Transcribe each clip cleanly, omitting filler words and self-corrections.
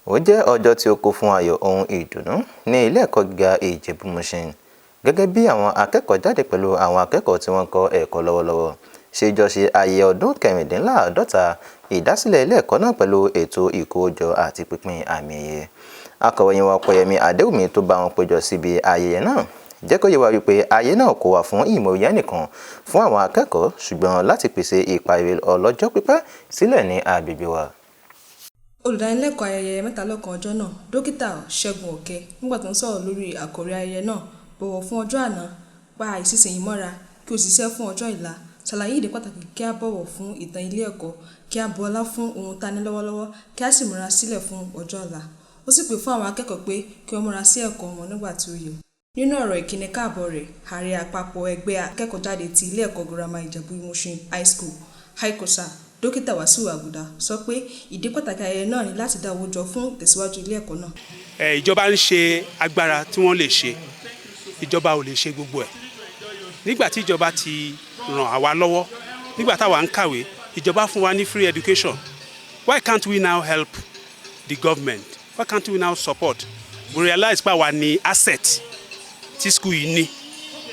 Ó jẹ́ ọjọ́ tí ó kún fún ayọ̀ ohun ìdùnnú ní ilé ẹ̀kọ́ gíga Ìjẹ̀bú-Mùṣín, gẹ́gẹ́ bí àwọn akẹ́kọ̀ọ́ jáde pẹ̀lú àwọn akẹ́kọ̀ọ́ tí wọ́n ń kọ́ ẹ̀kọ́ lọ́wọ́lọ́wọ́ ṣe jọ ṣe ayẹyẹ ọdún 46 ìdásílẹ̀ ilé ẹ̀kọ́ náà pẹ̀lú ètò ìkówójọ àti pínpín àmì ẹ̀yẹ. Akọ̀ròyìn wa Ọpẹ́yẹmí Adéwùmí tó bá wọn péjọ síbi ayẹyẹ náà jẹ́ kó yé wa wípé ayẹyẹ náà kò wà fún ìmóríyá nìkan fún àwọn akẹ́kọ̀ọ́, ṣùgbọ́n láti pèsè ipa rere ọlọ́jọ́ pípẹ́ sílẹ̀ ní agbègbè wa. Olùdánilẹ́kọ̀ọ́ ayẹyẹ mẹ́talọ́kan ọjọ́ náà, Dókítà Ṣẹ́gun Òkè, nígbà tó ń sọ̀rọ̀ lórí àkòrí ayẹyẹ náà, "Bọ̀wọ̀ fún ọjọ́ àná, pa ìsinsìnyí mọ́ra, kí o sì ṣiṣẹ́ fún ọjọ́ ọ̀la", ṣàlàyé ìdí pàtàkì kí á bọ̀wọ̀ fún ìtàn ilé ẹ̀kọ́, kí á bu ọlá fún ohun tá ní lọ́wọ́lọ́wọ́, kí á sì múra sílẹ̀ fún ọjọ́ ọ̀la. Ó sì pè fún àwọn akẹ́kọ̀ọ́ pé kí wọ́n múra sí ẹ̀kọ́ wọn nígbà tí ó yẹ. Nínú ọ̀rọ̀ ìkíni káàbọ̀ rẹ̀, ààrẹ àpapọ̀ ẹgbẹ́ akẹ́kọ̀ọ́jáde ti ilé ẹ̀kọ́ girama Ìjẹ̀bú Ìmúṣin High School, ICOSA, Dókítà Wàsíù Àgùdà, sọ pé ìdí pàtàkì ayẹyẹ náà ni láti dá owó jọ fún ìtẹ̀síwájú ilé ẹ̀kọ́ náà. Ìjọba ń ṣe agbára tí wọ́n lè ṣe. Ìjọba ò lè ṣe gbogbo ẹ̀. Nígbà tí ìjọba ti ràn àwa lọ́wọ́ nígbà táwa ń kàwé, ìjọba fún wa ní free education, why can't we now help the government? Why can't we now support? We realize pé àwa ní asset tí school yìí ní,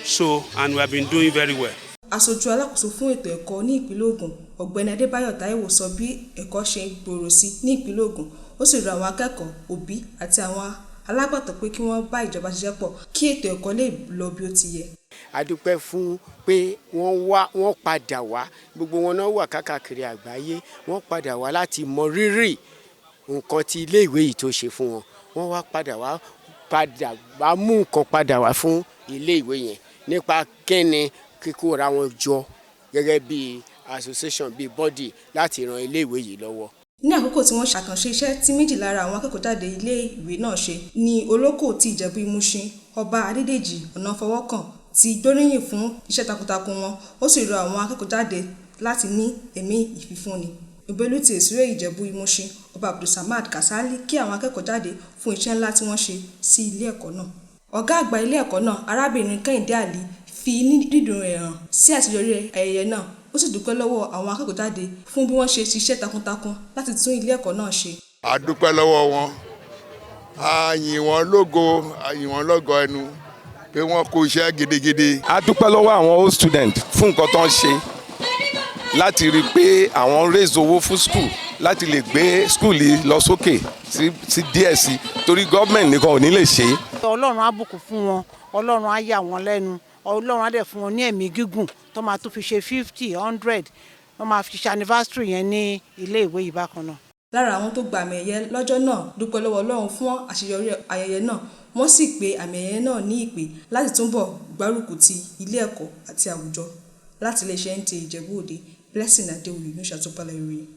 so and we have been doing very well. Aṣojú alákòóso fún ètò ẹ̀kọ́ ní ìpínlẹ̀ Ògùn, Ọ̀gbẹ́ni Adébáyọ̀ Táíwò, sọ bí ẹ̀kọ́ ṣe ń gbòòrò sí ní ìpínlẹ̀ Ògùn. Ó sì rọ àwọn akẹ́kọ̀ọ́, òbí àti àwọn alágbàtọ́ pé kí wọ́n bá ìjọba ṣiṣẹ́ pọ̀ kí ètò ẹ̀kọ́ lè lọ bí ó ti yẹ. A dúpẹ́ fún pé wọ́n wá, wọ́n padà wá. Gbogbo wọn náà wà káàkiri àgbáyé, wọ́n padà wá láti mọ rírì nǹkan tí iléèwé yìí tó ṣe fún wọn. Wọ́n wá padà wá, padà wá mú nǹkan padà wá fún iléèwé yẹn nípa kíni? Kíkóra wọn jọ gẹ́gẹ́ bí association, bí body, láti ran iléèwé yìí lọ́wọ́. Ní àkókò tí wọ́n ṣàkànṣe iṣẹ́ tí méjì lára àwọn akẹ́kọ̀ọ́ jáde ilé ìwé náà ṣe ní Olókò ti Ìjẹ̀bú Ìmúṣin, Ọba Adédèjì Ọ̀nàfọwọ́kàn, ti gbóríyìn fún iṣẹ́ takuntakun wọn. Ó sì rọ àwọn akẹ́kọ̀ọ́ jáde láti ní ẹ̀mí ìfifúnni. Ìbẹ́lú ti Ìsúré Ìjẹ̀bú Ìmúṣin, Ọba Abdulsamad Kasali, kí àwọn akẹ́kọ̀ọ́ jáde fún iṣẹ́ ńlá tí wọ́n ṣe sí ilé ẹ̀kọ́ náà. Ọ̀gá àgbà ilé ẹ̀kọ́ náà, Arábìnrin Kẹ́hìndé Àlí, fi inú dídùn rẹ̀ hàn sí àṣeyọrí ayẹyẹ náà. Ó sì dúpẹ́ lọ́wọ́ àwọn akẹ́kọ̀ọ́ jáde fún bí wọ́n ṣe ṣiṣẹ́ takuntakun láti tún ilé ẹ̀kọ́ náà ṣe. A dúpẹ́ lọ́wọ́ wọn, a yìn wọ́n lógo, a yìn wọ́n lọ́gọ ẹnu pé wọ́n kó iṣẹ́ gidigidi. A dúpẹ́ lọ́wọ́ àwọn old student fún nǹkan tó ń ṣe láti rí i pé àwọn raise owó fún school láti lè gbé school yìí lọ sókè sí díẹ̀ sí, torí government nìkan ò ní lè ṣe é. Ọlọ́run á bùkún fún wọn, Ọlọ́run á yà wọ́n lẹ́nu, Ọlọ́run á dẹ̀ fún wọn ní ẹ̀mí gígùn tó máa tún fi ṣe 50, 100, wọ́n máa fi ṣe anniversary yẹn ní ilé ìwé yìí bákan náà. Lára àwọn tó gba àmì ẹ̀yẹ lọ́jọ́ náà dúpẹ́ lọ́wọ́ Ọlọ́run fún àṣeyọrí ayẹyẹ náà. Wọ́n sì pe àmì ẹ̀yẹ náà ní ìpè láti túbọ̀ gbárùkù ti ilé ẹ̀kọ́ àti àwùjọ. Láti iléeṣẹ́ NTA Ìjẹ̀bú Òde, Blessing Adéwuyì ló ṣàtúpalẹ̀ ìròyìn.